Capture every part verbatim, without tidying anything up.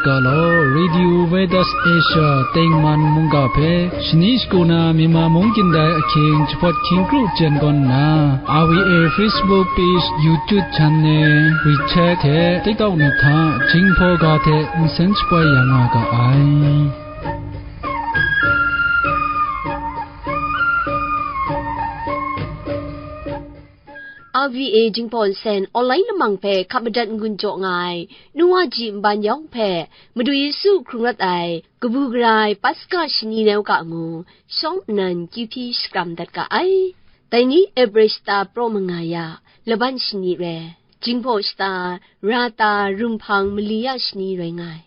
Galaw, Radio Veritas Asia tengman mungga hpe shani shagu na Myanmar mung kyin dai ahkying jahpawt hkying kru jen gawn nna, R V A Facebook page, YouTube channel, WeChat hte TikTok ni hta Jinghpaw ga hte nsen shapoi ya nga ga ai. R V A Jinghpaw Nsen online lamang hpe hkap madat n-gun jaw nga ai, nu wa ji nban yawng hpe, Madu Yesu hkrung rawt ai, kabu gara ai Paska shani nau ga ngu, shawng nnan kyu hpyi shakram dat ga ai. Dai ni Ebre shata praw manga ya, laban shani re, Jinghpaw shata, ra ta, rumhpang mali ya shani rai nga ai.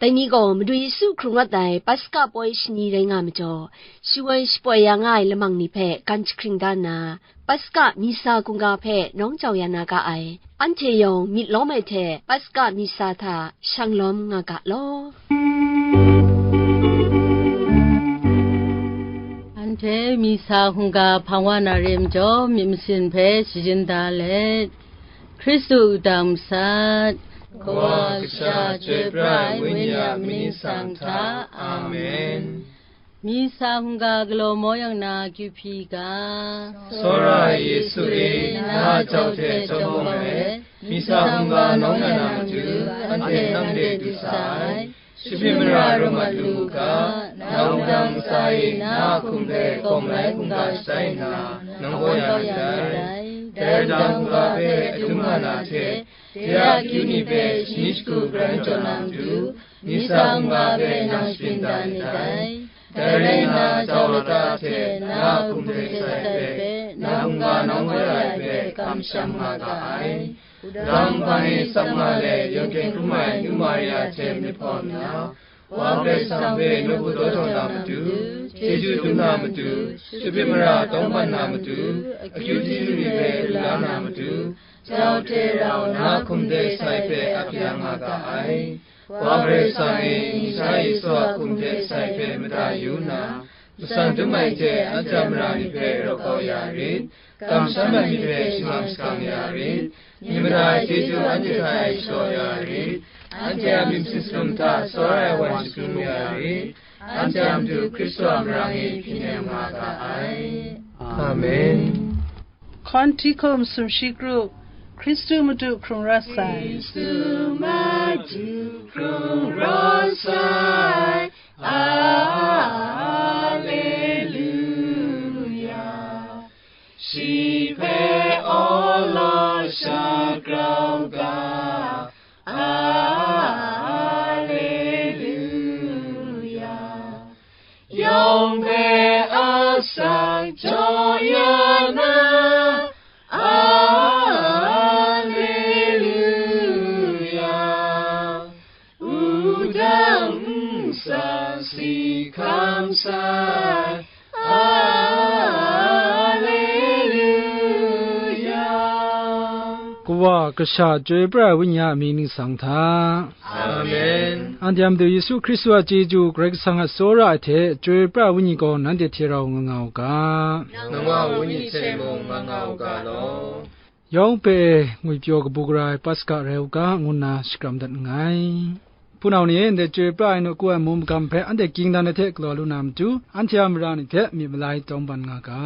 Dai ni gaw Madu Yesu hkrung rawt ai Paska poi shani rai nga majaw, shawoi shapoi ya nga ai lamang ni hpe gan jahkring da nna, Paska misa hkungga hpe nawng jau ya na ga ai. Anhte yawng myit lawm ai hte Paska misa hta shang lawm nga ga law. Anhte misa hkungga hpang wa na re majaw, myit masin hpe shayin da let. Hkristu a wudang masat. Kawa, Kasha, Chyoi Pra ai Wenyi a mying nsang hta. Amen. Misa hkungga galaw maw yang na kyu hpyi ga. Tsawra ai Yesu e, na a jau hte chyawm ai, misa hkungga nawng na na matu, anhte nang de du sa ai. Shapying mara arawng a lu u ga, na wudang ntsa e na a hkum hpe kawng lai hkungga shatai nna, nang gaw ya myit dai. Dai wudang hkungga hpe adum nga na hte, de a akyu ni hpe shani shagu garan jaw na matu, misa hkungga hpe nang shapying da myit dai. Dai rai nna, jau lata hte na a hkum hte sai hpe, na hkungga nawng kau ya ai hpe kamsham nga ga ai. Wudang hpang e tsap nga let, yawng hkyen hkrum ai Nu Maria hte myit hpawm nna, Wa Karai Kasang hpe nawku daw jaw na matu, chyeju dum na matu, shapying mara tawngban na matu, akyu chyeju ni hpe lu la na matu, jau hte rau na hkum hte sai hpe ap ya nga ga ai. Wa Karai Kasang e, Sara Yesu a hkum hte sai hpe mada yu nna, matsan dum ai hte anhte a mara ni hpe raw kau ya rit, kamsham ai myit hpe shangam shakang ya rit, myit mada ai chyeju anhte hta e shapraw ya rit, anhte a myit masin salum hta tsawra ai wan shagun ya rit, anhte a Madu Hkristu a marang e hpyi nem nga ga ai. Amen. Hkawn hti hkum sumshi kru, Hkristu Madu hkrung rawt sai. Hkristu Madu hkrung rawt sai. Alleluia. Shi hpe awlaw sha grau ga. Alleluia. Yawng hpe asak jaw ya na. Alleluia. Wudang nsa si hkam sai. Alleluia. Kawa, Kasha, Chyoi Pra ai Wenyi a mying ningsang hta. Amen. Anhte a Madu Yesu Hkristu a chyeju, Karai Kasang a tsawra ai hte Chyoi Pra ai Wenyi gaw nanhte hte rau nga nga u ga. Nang a wenyi hte mung nga nga u ga law. Yawng pe e ngwipyaw kabu gara ai Paska rai u ga, ngu nna shakram dat nngai. Hpunau ni e, ndai Chyoi Pra ai nawku ai mung magam hpe anhte ging dan ai hte galaw lu na matu, anhte a mara ni hpe myit malai tawngban nga ga.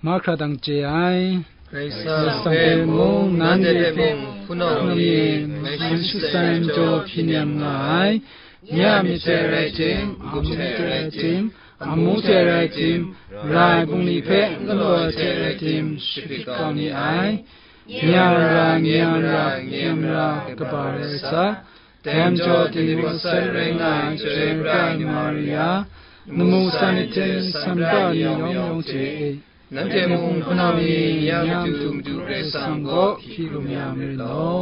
Mahkra dang chye ai. Karai Kasang hpe mung, nanhte hpe mung, hpunau ni e, ngai shu shatsai ai majaw hpyi nem nga ai. Nye a myit hte rai tim, amu hte rai tim, amu hte rai tim, ra ai bungli hpe n galaw ai hte rai tim, shapyit kau ni ai. Nye a mara, nye a mara, nye a mara, kaba rai sa. Dai majaw, Trinity Saint rai nga ai Chyoi Pra ai Maria, namu san ni hte san pra ni yawng yawng hte e, nanhte mung hpunau ni, nye a matu Madu Karai Kasang kaw hpyi lu ya myit law.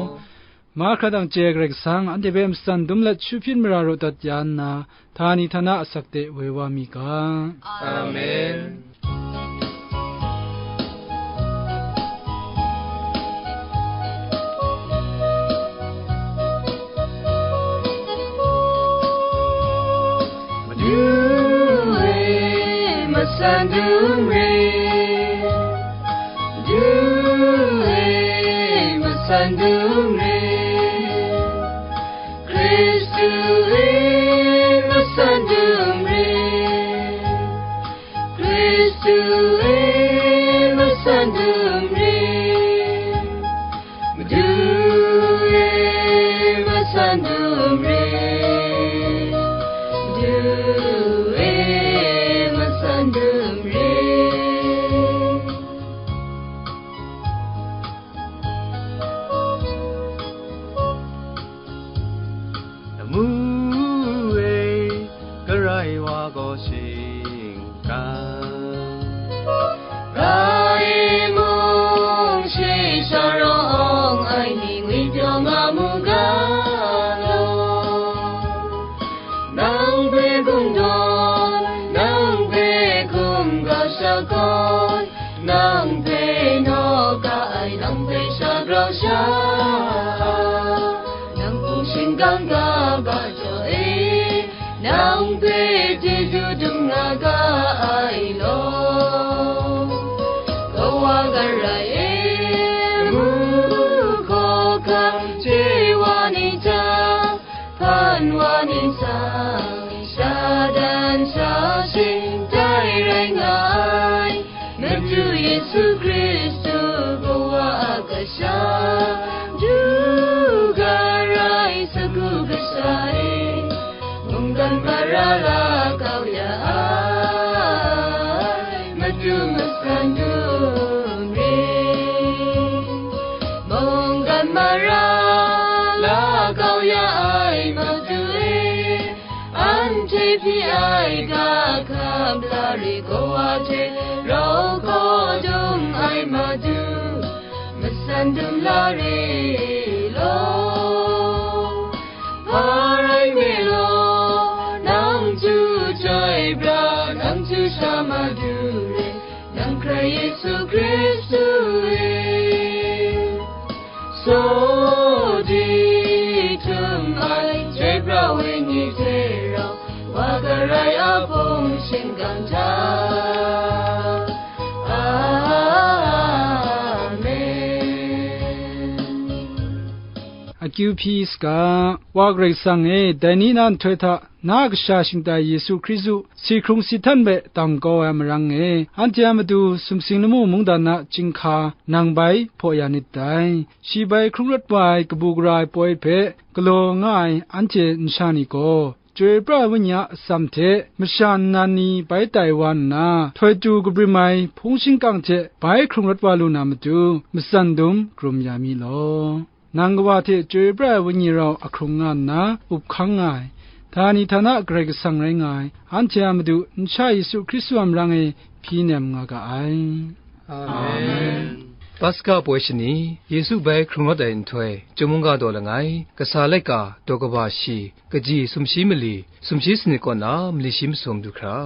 Mahkra dang chye ai Karai Kasang, anhte hpe matsan dum let shu hpyin mara raw dat ya nna, htani htana asak de woi wa mi ga. Amen. Madu e, matsan dum re. Madu e, matsan dum re. Hkristu E masan dum re. Lamu e, Karai wa gaw shingkang. Rai mung, shi sha rawng ai ni ngwi pyaw nga mu ga law. Nang hpe gumdawn, nang hpe hkum ga shakawn, nang hpe naw ka ai, nang hpe sha grau sha ai, nang hpung shingkang ga ga jaw e, nang hpe chyeju dum nga ga ai law. Kawa Karai e, mu hkawhkam chye wa ni jang, hpan wa ni jang, sha dan sha shing dai rai nga ai. Madu Yesu Hkristu, Kawa a kasha, du ga rai sagu kasha e, mungkan mara la kau ya ai, Madu masan dum re. Mungkan mara la kau ya ai Madu e, anhte hpyi ai ga hkap la re, Kawa hte rau hkaw dung ai Madu, masan dum la re law. Hpa rai nme law, nang chyu chyoi pra, nang chyu sha Madu re, nang Karai Yesu Hkristu e. Sodi htum ai chyoi pra wenyi hte rau, Wa Karai a hpung shingkang hta. Amen. Akyu hpyi saga, Wa Karai Kasang e, dai ni na nhtoi hta, na a Kasha shingtai Yesu Hkristu si hkrung si htan hpe dang kau ai marang e, anhte a matu sumsing lamu mungdan a chyinghka nang bai hpaw ya nit dai. Shi bai hkrung rawt wa ai kabu gara ai poi hpe galaw nga ai anhte nsha ni gaw, Chyoi pra ai Wenyi a atsam hte masha nnan ni bai tai wa nna, htoi tu kabrim ai hpung shingkang hte bai hkrung rawt wa lu na matu, matsan dum hkrum ya mi law. Nang kawa hte Chyoi pra ai Wenyi rau a hkrung nga nna up hkang nga ai, htani htana Karai Kasang rai nga ai, anhte a Madu, n sha Yesu Hkristu a marang e hpyi nem nga ga ai. Amen. Paska poi shani, Yesu bai hkrung rawt ai nhtoi, chyum mungga daw langai, kasa laika, daw kaba shi, kaji sumshi mali, sumshi sanit kaw na mali shi masum du hkra,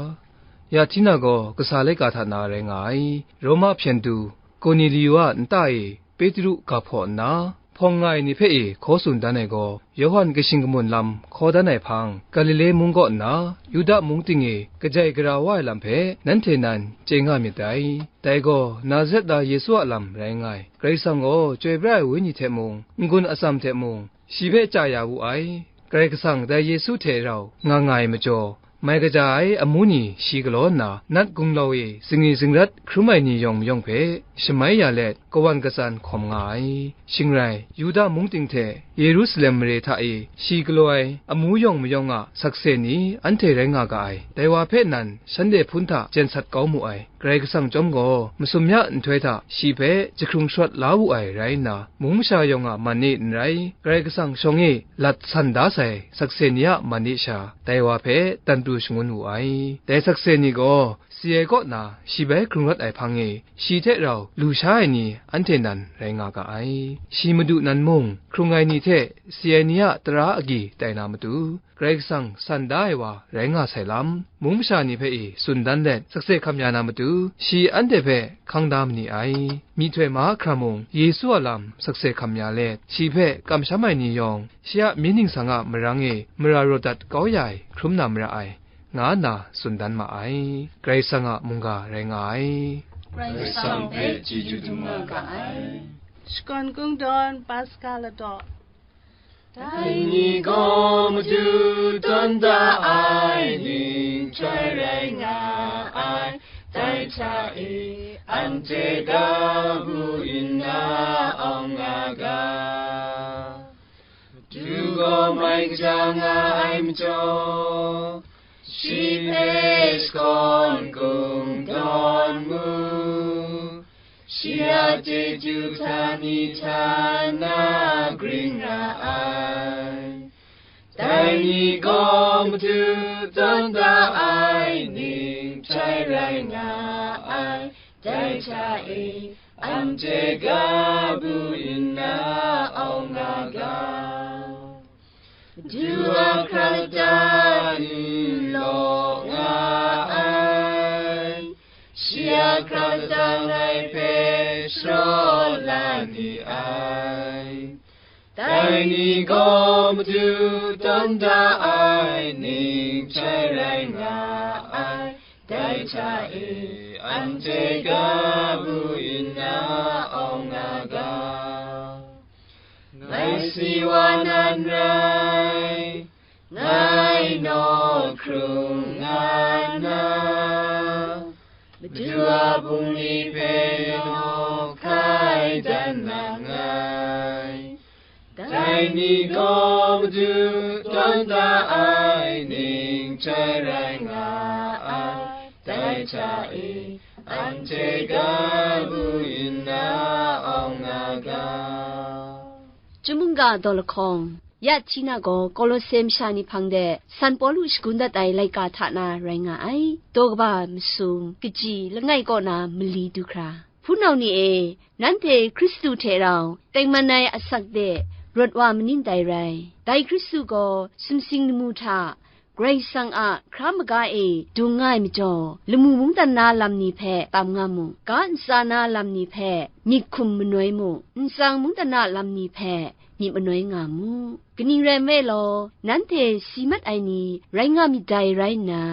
ya hti na gaw kasa laika hta na rai nga ai, Roma hpyen du, Korneliu a nta e Petru ga hpaw nna, hpawng nga ai ni hpe e hkaw tsun dan ai gaw, Yawhan kashing kamun lam hkaw dan ai hpang, Galile mung kaw nna, Yuda mung ting e kajai gara wa ai lam hpe nanhte nan chye nga myit dai. Dai gaw Nazaret na Yesu a lam rai nga ai. Karai Kasang gaw Chyoi pra ai Wenyi hte mung, n-gun atsam hte mung, shi hpe chya ya wu ai. Karai Kasang dai Yesu hte rau nga nga ai majaw, mai kaja ai amu ni shi galaw nna, nat gunglau e zingri zingrat hkrum ai ni yawng mayawng hpe shamai ya let, kawan katsan hkawm nga ai. Shing rai, Yuda mung ting hte Yerusalem mare hta e shi galaw ai amu yawng mayawng a sakse ni anhte rai nga ga ai. Dai wa hpe nan shanhte hpun hta jen sat kau mu ai. Karai Kasang chyawm gaw, masum ya nhtoi hta shi hpe jahkrung sharawt la wu ai rai nna, mung masha yawng a man e n rai, Karai Kasang shawng e lat san da sai sakse ni a man e sha, dai wa hpe dan pru shangun wu ai. Dai sakse ni gaw, si ai kaw na shi bai hkrung rawt ai hpang e, shi hte rau lu sha ai ni anhte nan rai nga ga ai. Shi madu nan mung, hkrung ai ni hte si ai ni a tara agyi tai na matu, Karai Kasang san da ai wa rai nga sai lam, mung masha ni hpe e tsun dan let, sakse hkam ya na matu, shi anhte hpe hkang da ma ni ai. Myihtoi mahkra mung, Yesu a lam sakse hkam ya let, shi hpe kamsham ai ni yawng, shi a myit ningsang a marang e mara rawt dat kau ya ai hkrum na mara ai, nga nna tsun dan ma ai. Karai Kasang a mungga rai nga ai. Karai Kasang hpe chyeju dum nga ga ai. Shakawn Kungdawn Paska Ladaw. Dai ni gaw Madu tawn da ai nhtoi rai nga ai, dai hta e anhte gabu nna awng nga ga. Madu gaw mai kaja nga ai majaw, chyeju hta ni hta na gring ra ai. Dai ni gaw Madu tawn da ai ning htai rai nga ai, dai hta e anhte ga bu nna awng nga ga. Madu a hkra lata n law nga ai, shi a hkra lata ngai hpe sharaw la ni ai. Dai ni gaw Madu tawn da ai ning htai rai nga ai, dai hta e anhte ga bu nna awng nga ga. Ngai si wa nan rai, ngai naw hkrung nga na, Madu a bungli hpe naw hkai dan na nngai. Dai ni gaw Madu tawn da ai ning htai rai nga ai, dai hta e anhte ga bu nna awng nga ga. Chyum mungga daw lahkawng, ya Htina gaw Kolose masha ni hpang de San Pawlu shagun dat ai laika hta na rai nga ai. Daw kaba masum, kaji langai kaw na mali du hkra, hpunau ni e, nanhte Hkristu hte rau tengman ai asak de rawt wa manin dai rai? Dai Hkristu gaw sumsing lamu hta Karai Kasang a hkra maga e dung nga ai majaw, lamu mungdan na lam ni hpe tam nga mu, ga ntsa na lam ni hpe myit hkum manoi mu, ntsang mungdan na lam ni hpe myit manoi nga mu. Kaning rai nme law, nanhte si mat ai ni rai nga myit dai rai nna,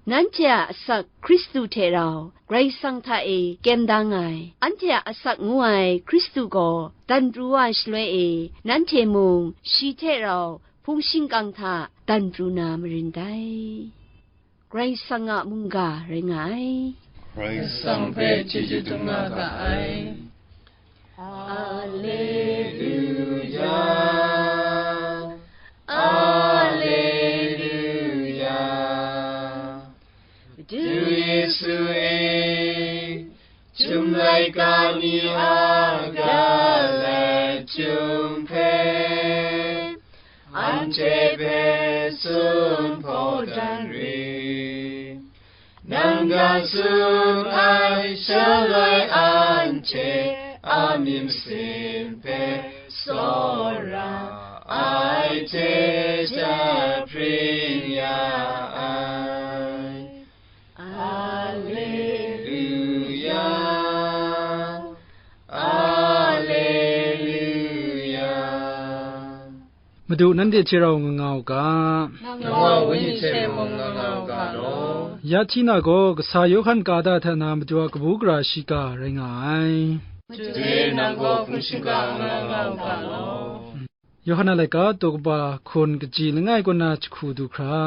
nanhte a asak Hkristu hte rau Karai Kasang hta e kyem da nga ai, anhte a asak ngu ai Hkristu gaw dan pru wa ai shaloi e, nanhte mung shi hte rau hpung shingkang hta dan pru na marin dai. Karai Kasang a mungga rai nga ai. Karai Kasang hpe chyeju dum nga ga ai. Alleluia, alleluia. Madu Yesu e, Chyum laika ni a ga let chyum hpe, anhte hpe tsun hpaw dan ri. Nang ga tsun ai shaloi anhte a myit masin hpe tsawra ai hte jahpring ya ai. Alleluia, alleluia. Madu nanhte hte rau nga nga u ga. Nang a wenyi hte mung nga nga u ga law. Ya Htina gaw kasa Yawhan ka da hta na Madu a kabu gara shiga rai nga ai. Madu e nang gaw hpung shingkang nga nga u ga law. Yawhan a laika, daw kaba hkun kaji langai kaw na jahku du hkra,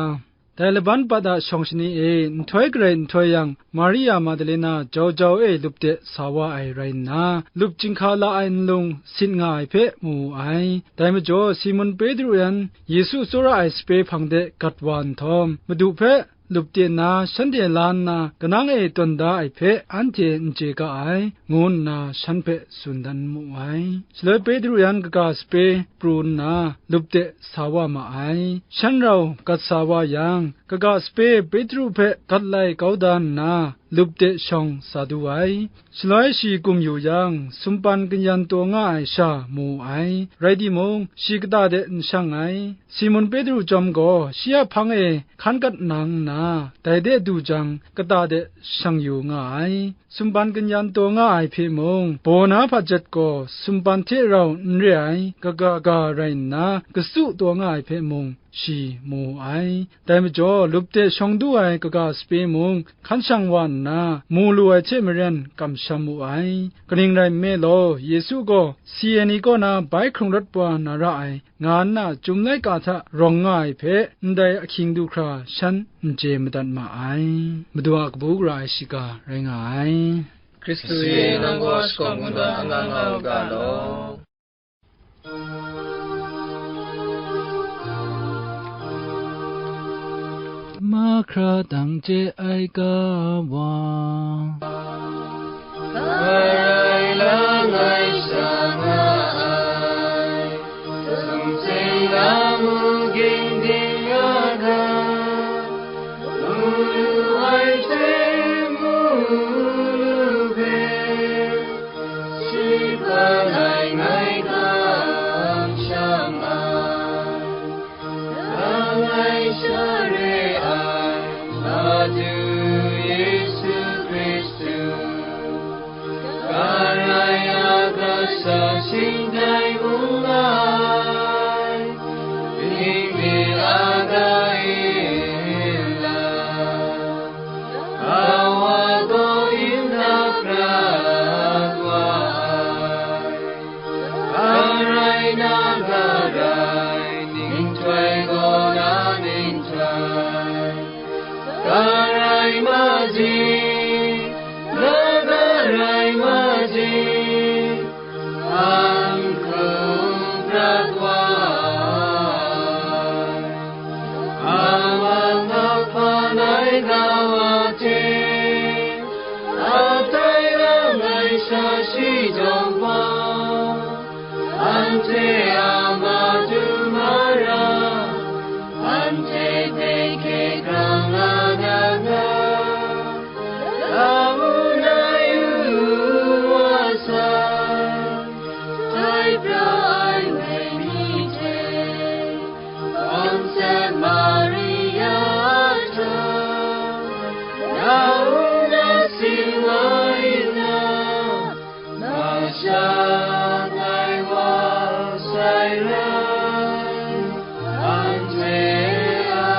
dai laban bat a shawng shani e nhtoi garai nhtoi yang, Maria Madalena jau jau e lup de sa wa ai rai nna, lup chyinghka la ai nlung sit nga ai hpe mu wu ai. Dai majaw, Simun Petru yan Yesu tsawra ai sape hpang de gat wa nhtawm, Madu hpe lup de nna, shanhte la nna kanang e tawn da ai hpe anhte n chye ga ai, ngu nna shan hpe tsun dan mu ai. Shaloi Petru yan kaga sape pru nna, lup de sa wa ma ai. Shan rau gat sa wa yang, kaga sape Petru hpe gat lai kau da nna, lup de shawng sa du ai. Shaloi shi kum yu yang, sumpan kanyan taw nga ai sha mu ai. Rai timung, shi kata de n shang ai. Simun Petru chyawm gaw shi a hpang e hkan gat nang nna, dai de du jang, kata de shang yu nga ai. Sumpan kanyan taw nga ai hpe mung, baw na hpat jet gaw sumpan hte rau n re ai, kaga ga rai nna, katsu taw nga ai hpe mung, shi mu wu ai. Dai majaw, lup de shawng du ai kaga sape mung hkan shang wa nna, mu lu ai hte maren kamsham wu ai. Kaning rai nme law, Yesu gaw si ai ni kaw na bai hkrung rawt wa na ra ai, nga nna Chyum laika hta rawng nga ai hpe, ndai ahkying du hkra shan n chye madat ma ai. Madu a kabu gara ai shiga rai nga ai. Hkristu e nang gaw shakawn kungdawn anga nga u ga law. Mahkra dang chye ai ga wa. Karai la Maji, laga rai maji, an hkrung prat wa ai, amang a hpa nai ga wa hte, a tai lang ai sha shi jawng gaw, anhte a madu mara, anhte hpe hkye hkrang la na nga, Lamu na yu wa sai, tai pra ai wenyi hte, Kawmsek Maria hta, na u na sing wa yin na, masha ngai wa sai rai, anhte a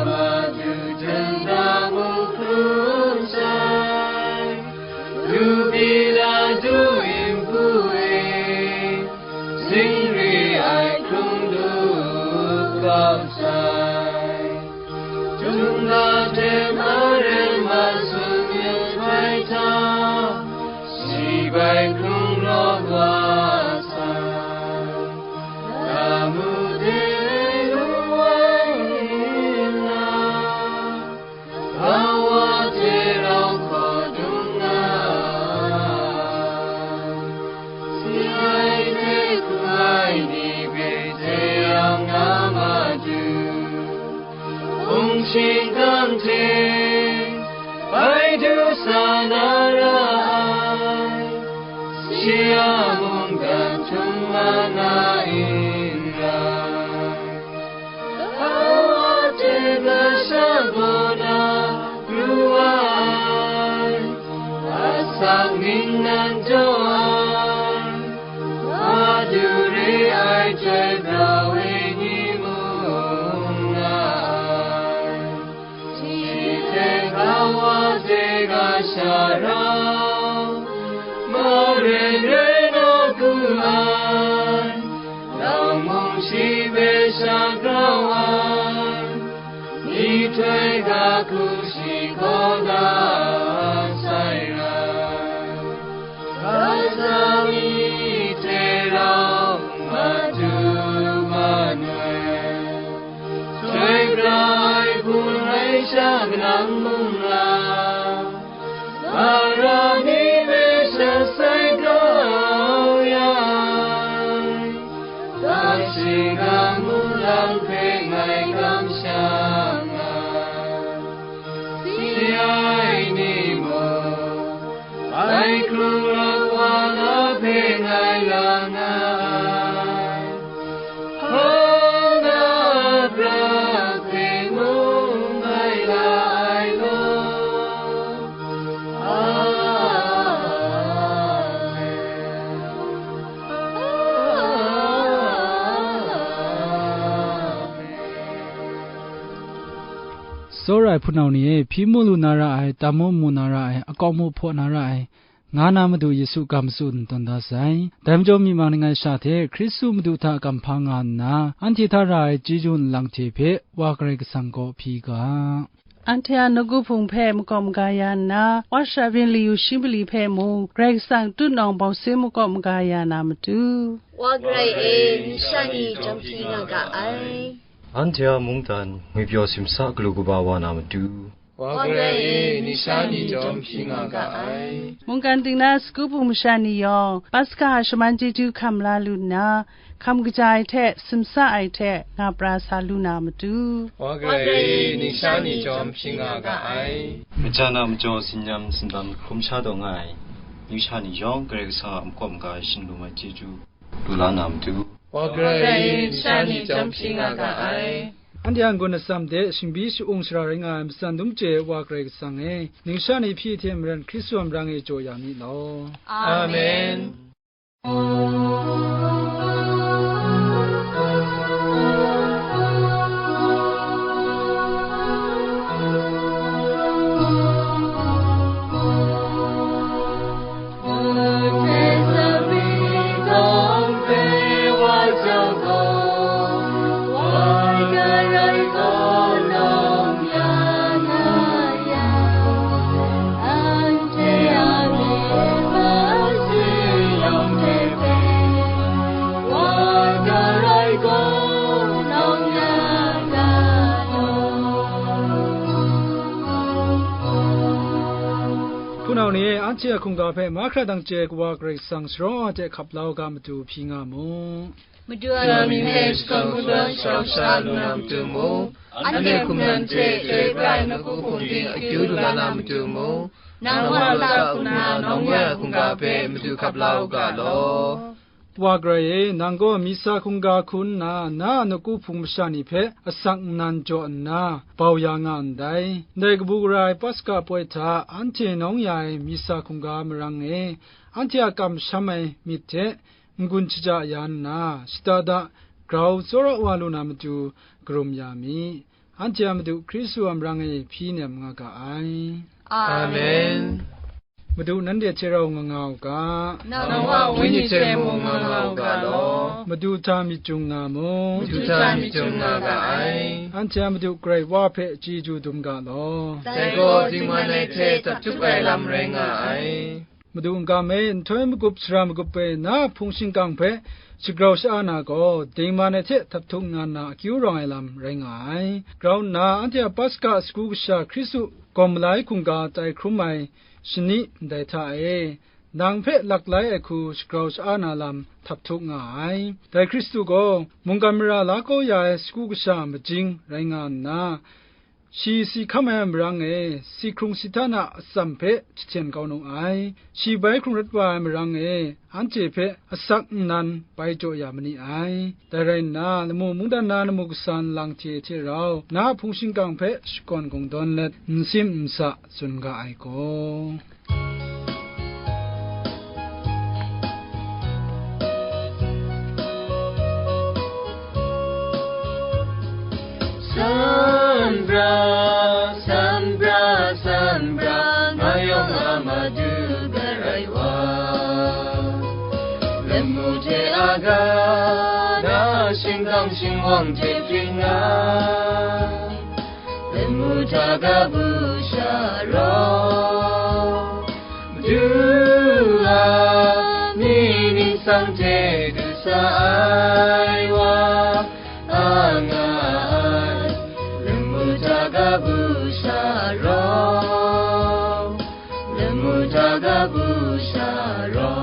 madu jangda mu hkrung sai, du pyi la du npu e, zingri ai hkrung du kau sai. Jungga hte maren masum yu hkrai hta, shi bai hkrung rawt wa sai. Lamu de lu wa nna, Kawa hte rau hkaw dung nga ai. Si ai hte hkung ai ni hpe teyang na matu, hpung shingkang hte bai du sa na ra ai, shi a mungdan htum nga na n rai. Kawa hte kasha kaw na pru ai, asak ning nan jaw ai, Madu re ai chyoi pra wenyi mung nga ai. Shi hte Kawa hte kasha rau, maren rai nawku ai, nang mung shi hpe sha grau ai, myihtoi ga hku shi kaw da sai rai. Kasa mi hte rau Madu Manuel, chyoi pra ai hpun rai sha kanang mung la, mara ni hpe sha sai grau ya ai, ga shingkang mu lang hpe ngai kamsham ai. Si ai ni mung, bai hkrung rawt wa na hpe ngai la nga ai. Hpa na prat hpe mung ngai la ai law. Amen. Tsawra ai hpunau ni e, hpyi mu lu na ra ai, tam mu mu na ra ai, akawng mu hpaw na ra ai, nga na Madu Yesu ga matsun tawn da sai. Dai majaw myi mang ning ai sha hte Hkristu Madu hta kamhpa nga nna, anhte hta ra ai chyeju nlang hte hpe Wa Karai Kasang kaw hpyi ga. Anhte a nawku hpung hpe makawp maga ya nna, Wa shara byin layu shi mali hpe mung, Karai Kasang tutnawng bawsin makawp maga ya na matu. Wa Karai e, ning sha ni jawm hpyi nga ga ai. Anhte a mungdan ngwipyaw simsa galu kaba wa na matu. Wa Karai e, ning sha ni jawm hpyi nga ga ai. Mungkan ting na sagu hpung masha ni yawng, Paska a shaman chyeju hkam la lu nna, hkam kaja ai hte, simsa ai hte, nga pra sa lu na matu. Wa Karai e, ning sha ni jawm hpyi nga ga ai. Majan a majaw tsin-yam tsin-dam hkrum sha taw nga ai, ning sha ni yawng Karai Kasang a makawp maga shin lu ai chyeju lu la na matu. Wa Karai e, ning sha ni jawm hpyi nga ga ai. Anhte a n-gun atsam de, shingbi sha-ung shara rai nga ai matsan dum chye ai Wa Karai Kasang e, ning sha ni hpyi hte maren Hkristu a marang e jaw ya mi law. Amen. Yawng ni e, anhte a hkungga hpe mahkra dang chye ai Kawa Karai Kasang sharawng wa hte hkap la u ga, Madu hpyi nga mu. Madu a mying hpe shakawn kungdawn sharawng sha lu na matu mu. Anhte hkum nan hte chyoi pra ai nawku hpung ting akyu lu la na matu mu. Nang wa la hkum na nawng ya ai hkungga hpe Madu hkap la u ga law. Wa Karai e, nang gaw misa hkungga hku nna, na a nawku hpung masha ni hpe asak nnan jaw nna, bau ya nga ndai. Ndai kabu gara ai Paska poi hta anhte nawng ya ai misa hkungga marang e, anhte a kamsham ai myit hte n-gun shaja ya nna, shada da grau tsawra wa lu na matu karum ya mi. Anhte a Madu Hkristu a marang e hpyi nem nga ga ai. Amen. Madu nanhte hte rau nga nga u ga. Nang a wenyi hte mung nga nga u ga law. Madu hta myit jung nga mu. Madu hta myit jung nga ga ai. Anhte a Madu Karai Wa hpe chyeju dum ga law. Dai gaw dingman ai hte htup ai lam rai nga ai. Madu n-ga e, nhtoi magup sara magup e na a hpung shingkang hpe shagrau sha-a na gaw, dingman ai hte htup nga nna akyu rawng ai lam rai nga ai. Grau nna, anhte a Paska a sagu kasha Hkristu gawm malai hkungga tai hkrum ai shani ndai hta e, nang hpe laklai ai hku shagrau sha-a na lam htup nga ai. Dai Hkristu gaw mungkan mara la kau ya ai sagu kasha majing rai nga nna, shi si hkam ai marang e, si hkrung si htan a atsam hpe jahten kau nu ai. Shi bai hkrung rawt wa ai marang e, anhte hpe asak nnan bai jaw ya ma ni ai. Dai rai nna, lamu mungdan na lamu kasa nlang hte hte rau, na a hpung shingkang hpe shakawn kungdawn let, n sim n sa tsun ga ai gaw. San bra, san bra, san bra, nga yawng a Madu garai wa. Lamu hte aga, na shingkang shingwang hte pring nga. Lamu hta kabu sha rawng, Madu a mying ningsang hte du sa ai wa a nga ai. Lamu hta kabu sha rawng, lamu hta kabu sha rawng.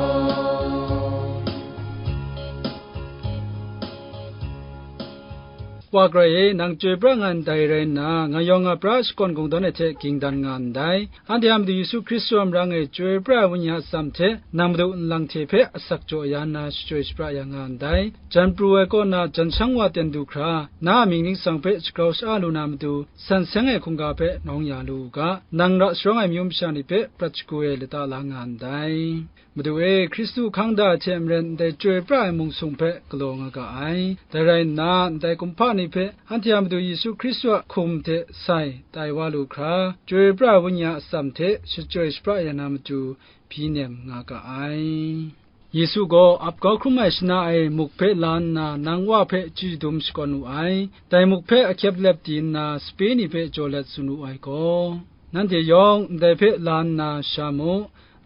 Wa Karai e, nang chyoi pra nga ndai rai nna, nga yawng nga pra shakawn kungdawn ai hte ging dan nga ndai. Anhte a Madu Yesu Hkristu a marang e chyoi pra ai Wenyi a atsam hte nang madu nlang hte hpe asak jaw ya nna shachyoi shapra ya nga ndai. Jan pru ai kaw na jan shang wa ten du hkra, na a mying ningsang hpe shagrau sha-a lu na matu, san seng ai hkungga hpe nawng ya lu u ga, nang ra sharawng ai amyu masha ni hpe prat shagu e lata la nga ndai. Madu e, Hkristu hkang da ai hte maren ndai chyoi pra ai mung sung hpe galaw nga ga ai. Dai rai nna, ndai kumhpa ni hpe anhte a Madu Yesu Hkristu a hkum hte sai tai wa lu hkra, chyoi pra ai Wenyi a atsam hte shachyoi shapra ya na matu, hpyi nem nga ga ai. Yesu gaw ap kau hkrum ai shana e muk hpe la nna nang Wa hpe chyeju dum shakawn wu ai. Dai muk hpe ahkyep lep di nna sape ni hpe jaw let tsun wu ai gaw, nanhte yawng ndai hpe la nna sha mu,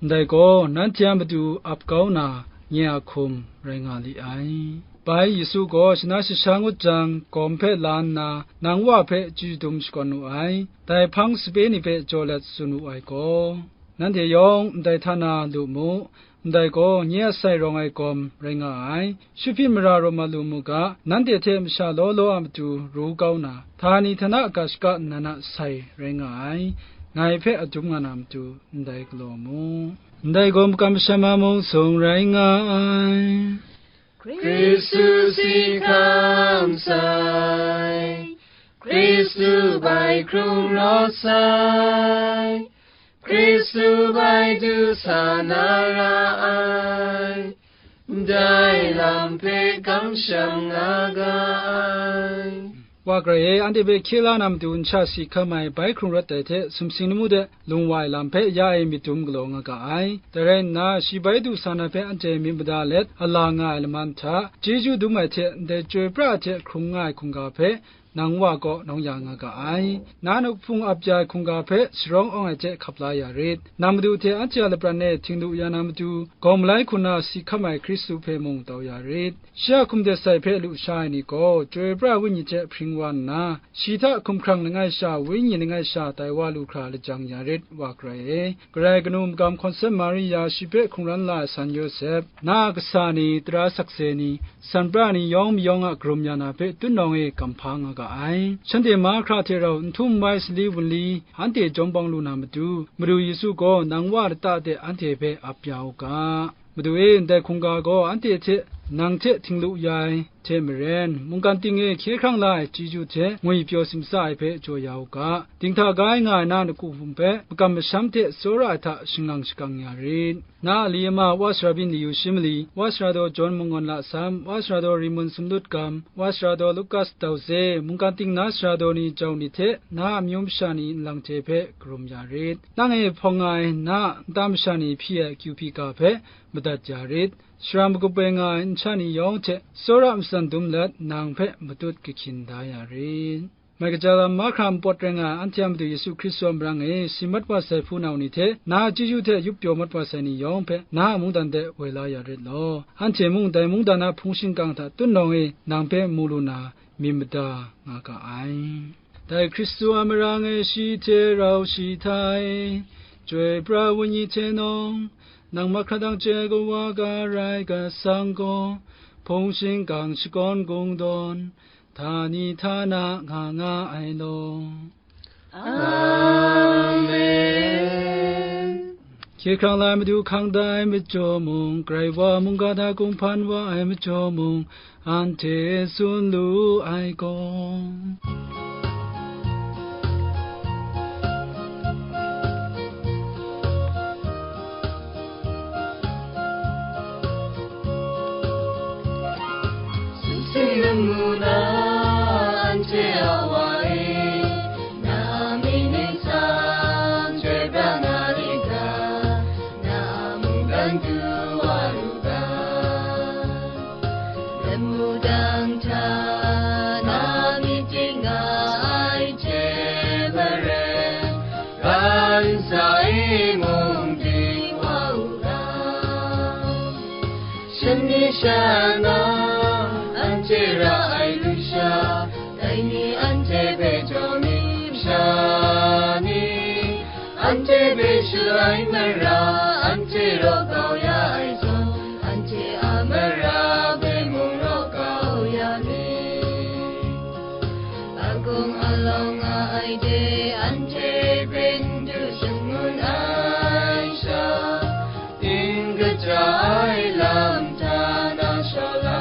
ndai gaw nanhte a matu ap kau na nye a hkum rai nga li ai. Bai Yesu gaw shana sha sha ngut jang, gawm hpe la nna, nang Wa hpe chyeju dum shakawn wu ai. Dai hpang sape ni hpe jaw let tsun wu ai gaw, nanhte yawng ndai hta na lu mu, ndai gaw nye a sai rawng ai gawm rai nga ai. Shupit mara rawt mat lu mu ga, nanhte hte masha law law a matu ru kau na, htani htana ga shaka nnan a sai rai nga ai. Ngai hpe adum nga na matu ndai galaw mu. Ndai gaw makam masham a mung sung rai nga ai. Hkristu si hkam sai, Hkristu bai hkrung rawt sai, Hkristu bai du sa na ra ai, ndai lam hpe kamsham nga ga ai. Wa Karai e, anhte hpe hkye la na matu nsha si hkam ai bai hkrung rawt ai hte sumsing lamu de lung wa ai lam hpe ya e myit dum galaw nga ga ai. Dai rai nna, shi bai du sa na hpe anhte myit mada let a la nga ai laman hta, chyeju dum ai hte ndai chyoi pra ai hte hkrung nga ai hkungga hpe nang Wa kaw nawng ya nga ga ai. Na nang hpung ap ya ai hkungga hpe sharawng awng ai hte hkap la ya rit. Nang Madu hte anhte a lapran e htinglu ya na matu, gaw malai hku na si hkam ai Hkristu hpe mung tau ya rit. Shi a hkum de sai hpe lu sha ai ni gaw, Chyoi pra ai Wenyi hte hpring wa nna, shi hta hkumhkrang langai sha, Wenyi langai sha tai wa lu hkra lajang ya rit, wa garai e. Karai kanu magam hkawnsem Maria, shi hpe hkungran la ai san Yawsep, na a kasa ni, tara sakse ni, san pra ni yawng mayawng a karum ya na hpe tutnawng e kamhpa nga ga ai. Shanhte mahkra hte rau n htum n wai sali wunli anhte jawm bawng lu na matu, Madu Yesu gaw nang Wa lata de anhte hpe ap ya u ga. Madu e, ndai hkungga gaw anhte hte, nang hte htinglu ya ai hte maren, mungkan ting e hkye hkrang la ai chyeju hte ngwipyaw simsa ai hpe jaw ya u ga. Dinghta gai nga ai na a ngu hpung hpe makam masham hte tsawra ai hta shangang shakang ya rit. Na a li ama, Wa sara byin Liyu Shimali, Wa sara daw Jawn Munggawn Lasam, Wa sara daw Rimun Sumlut Gam, Wa sara daw Lukas Dauze, mungkan ting na sara daw ni jau ni hte na a amyu masha ni nlang hte hpe karum ya rit. Nang e hpawng nga ai na a nta masha ni hpyi ai akyu hpyi ga hpe madat ya rit. Shara magup ai nga ai nsha ni yawng hte tsawra matsan dum let, nang hpe matut kahkyin da ya rit. Mai kaja lam mahkra npawt rai nga ai anhte a Madu Yesu Hkristu a marang e si mat wa sai hpunau ni hte, na a chyeju hte yup pyaw mat wa sai ni yawng hpe, na a mungdan de woi la ya rit law. Anhte mung dai mungdan a hpung shingkang hta tutnawng e nang hpe mu lu na, myit mada nga ga ai. Dai Hkristu a marang e shi hte rau shi hta e, Chyoi pra ai Wenyi hte nawng, nang mahkra dang chye kawa ga rai ga sang gaw, hpung shingkang shakawn kungdawn, htani htana nga nga ai law. Amen. Hkye hkrang la ai Madu hkang da ai majaw mung, Karai wa mungga hta kung hpan wa ai majaw mung, anhte tsun lu ai gaw. Sumsing lamu na anhte a wa e, na a myit ningsang chyoi pra na rit ga, na a mungdan du wa ru ga. Lamu dang hta na myit ting nga ai hte maren, ga ntsa e mung ding wa u ga. Shani sha na anhte ra ai lusha, dai ni anhte hpe jaw ni masha ni, anhte hpe shaloi mara, anhte raw kau ya ai zawn, anhte a mara hpe mung raw kau ya ni. Akung alawng nga ai de, anhte hpe n du shangun ai sha, n kaja ai lam hta na shaw la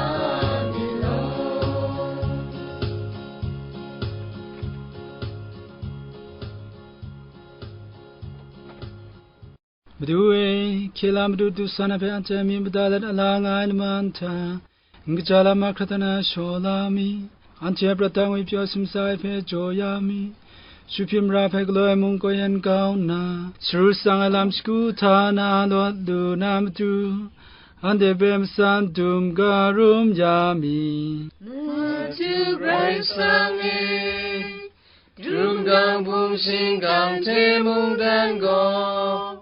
mi law. Madu e, hkye la Madu du san ai hpe anhte myit mada let a la nga ai lama nta, n kaja lam mahkra hta na shaw la mi. Anhte a prat hta ngwipyaw simsa ai hpe jaw ya mi. Shut hpyi mara hpe galaw ai mung kaw yan kau nna, saru tsang ai lam shagu hta na lawt lu na matu, anhte hpe matsan dum ga rum ya mi. Madu Karai Kasang e, Dum gang bung shingkang hte mungdan gaw,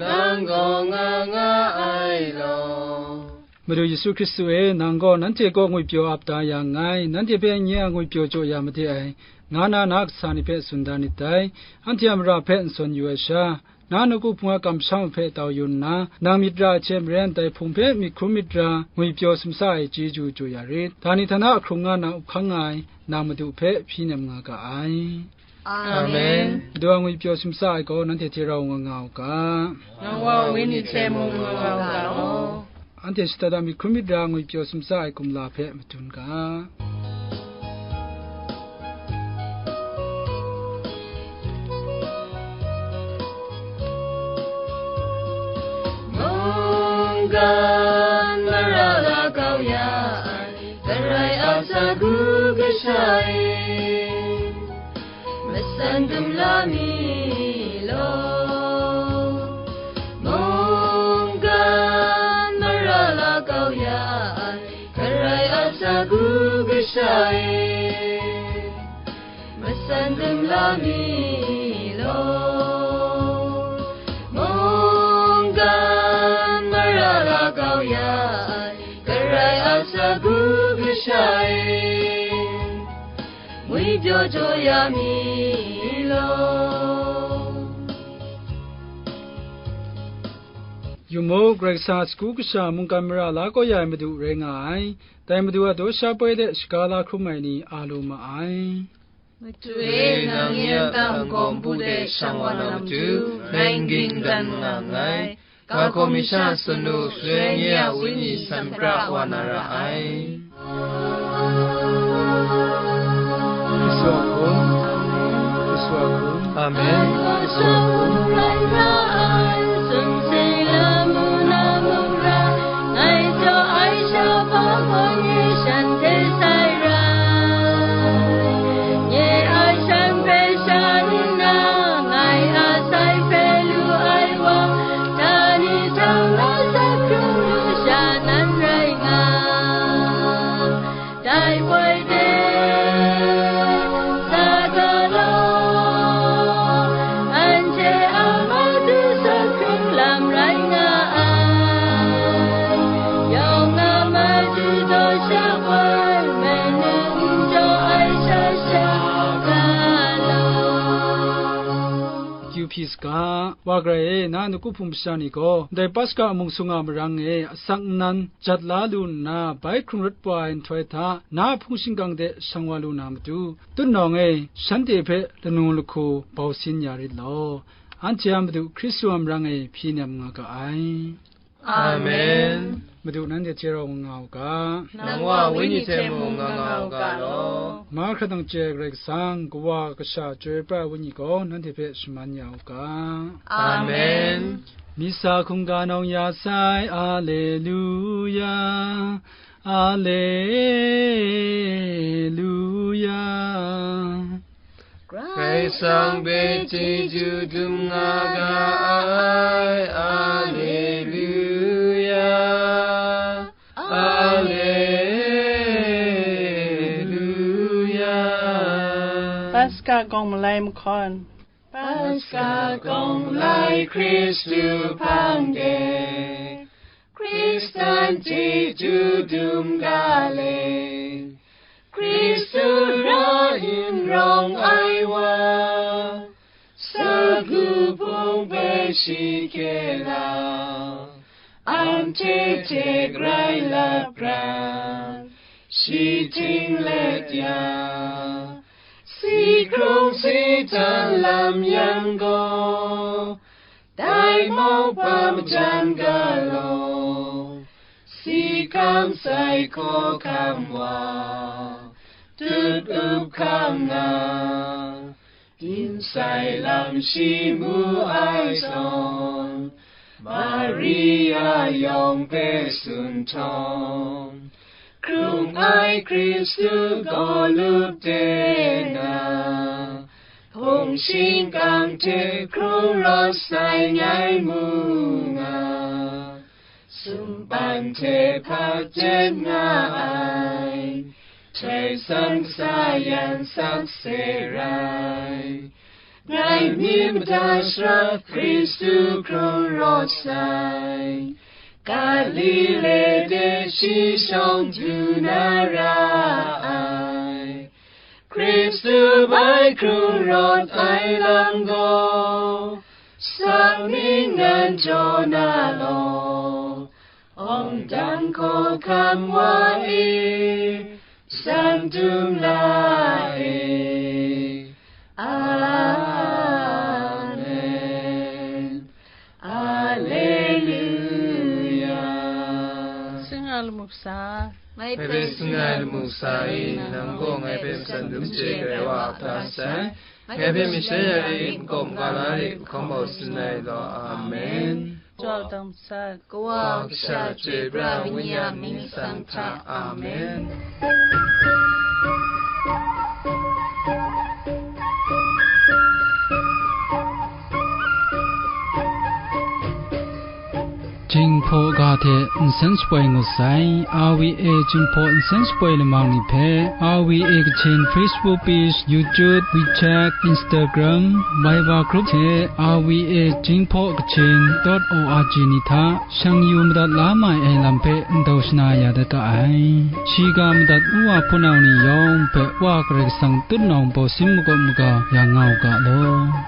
nang gaw nga nga ai law. Madu Yesu Hkristu e, nang gaw nanhte kaw ngwipyaw ap da ya nngai, nanhte hpe nye a ngwipyaw jaw ya made ai, nga na na a kasa ni hpe tsun da nit dai. Anhte a mara hpe n sawn yu ai sha, na nawku hpung a kamsham hpe tau yu nna, nang myit ra ai hte maren dai hpung hpe myit hkrum myit ra, ngwipyaw simsa ai chyeju jaw ya rit. Htani htana hkrung nga na up hkang nga ai, nang Madu hpe hpyi nem nga ga ai. Amen. Madu a ngwipyaw simsa ai gaw nanhte hte rau nga nga u ga. Nang wa wenyi hte mung nga nga u ga law. Anhte shada da myit hkrum myit ra ngwipyaw simsa ai kumla hpe madun ga. Mungkan mara la kau ya ai, Karai a sagu kasha e, matsan dum la mi law. Mungkan mara la kau ya ai, Karai a sagu kasha e, Dum la mi law, mungkan mara la kau ya ai, Karai a sagu kasha e, ngwi pyaw jaw ya mi law. Yu mu, Karai Kasang a sagu kasha mungkan mara la kau ya ai Madu rai nga ai. Dai Madu a daw sha poi de shaga la hkrum ai ni a lu ma ai. Madu e, nang nye a tang gawm bu de shang wa na matu, ngai n ging dan nga nngai. Ga hkawm mi sha tsun u, shaloi nye a wenyi san pra wa na ra ai. Yesu a hkum, Yesu a hkum. Amen. Yesu a hkum. Dai poi de, sa galaw, anhte a matu sahkrung lam rai nga ai. Yawng a matu daw sha woi, menu n jaw ai sha sha galaw. Kyu hpyi saga, wa garai e, na a nawku hpung masha ni gaw, ndai Paska mung sung a marang e asak nnan jat la lu nna, bai hkrung rawt wa ai nhtoi hta, na a hpung shingkang de shang wa lu na matu, tutnawng e shanhte hpe lanu lahku bau sin ya rit law, anhte a Madu Hkristu a marang e hpyi nem nga ga ai. Amen. Madu nanhte hte rau nga nga u ga. Nang wa wenyi hte mung nga nga u ga law. Mahkra dang chye ai Karai Kasang, Kawa, Kasha, Chyoi Pra ai wenyi gaw nanhte hpe shaman ya u ga. Amen. Misa hkungga nawng ya sai, Aleluya, Aleluya. Karai Kasang hpe chyeju dum nga ga ai. Aleluya, Aleluya. Paska kawng malai mahkawn. Paska kawng malai Hkristu hpang de, Hkristan chyeju dum ga le. Hkristu ra yin rawng ai wa, sagu hpung hpe shi hkye la, anhte hte grai lap pran, shi ting let ya, si hkrung si htan lam yang gaw, dai mauhpa majan galaw, si hkam sai hkaw hkam wa, tut up hkam nga, din sai lam shi mu ai zawn, Maria yawng hpe tsun htawm, hkrung ai Hkristu gaw lup de na, hpung shingkang hte hkrung rawt sai ngai mu nga, sumpan hte hpat jet nga ai, Karai Kasang sa yan sakse rai. Ngai myit mada shara Hkristu hkrung rawt sai, Galile de shi shawng du na ra ai. Hkristu bai hkrung rawt ai lam gaw, sang ning nan jaw na law, awng dang hkaw hkam wa e, san dum la e. Amen. Alleluia. Sing nga lamu kasa. Ngai hpe sing nga lamu kasa e, nang gaw ngai hpe san dum chye ai wa a hta sai. Ngai hpe myit sha ya rit, n-gaw n-ga la rit, hkawm bau sin ai law. Amen. Jaw dang sat. Kawa, Kasha, Chyoi Pra, Wenyi a mying nsang hta. Amen. Jinghpaw ga hte nsen shapoi ngut sai. R V A Jinghpaw nsen shapoi lamang ni hpe R V A Kachin Facebook page, YouTube, WeChat, Instagram, Viber group hte R V A Jinghpaw Kachin dot O R G ni hta shang yu madat la mai ai lam hpe ndau shana ya dat ga ai. Shiga madat ngu wa hpunau ni yawng hpe Wa Karai Kasang tutnawng bawsin magawt maga ya nga u ga law.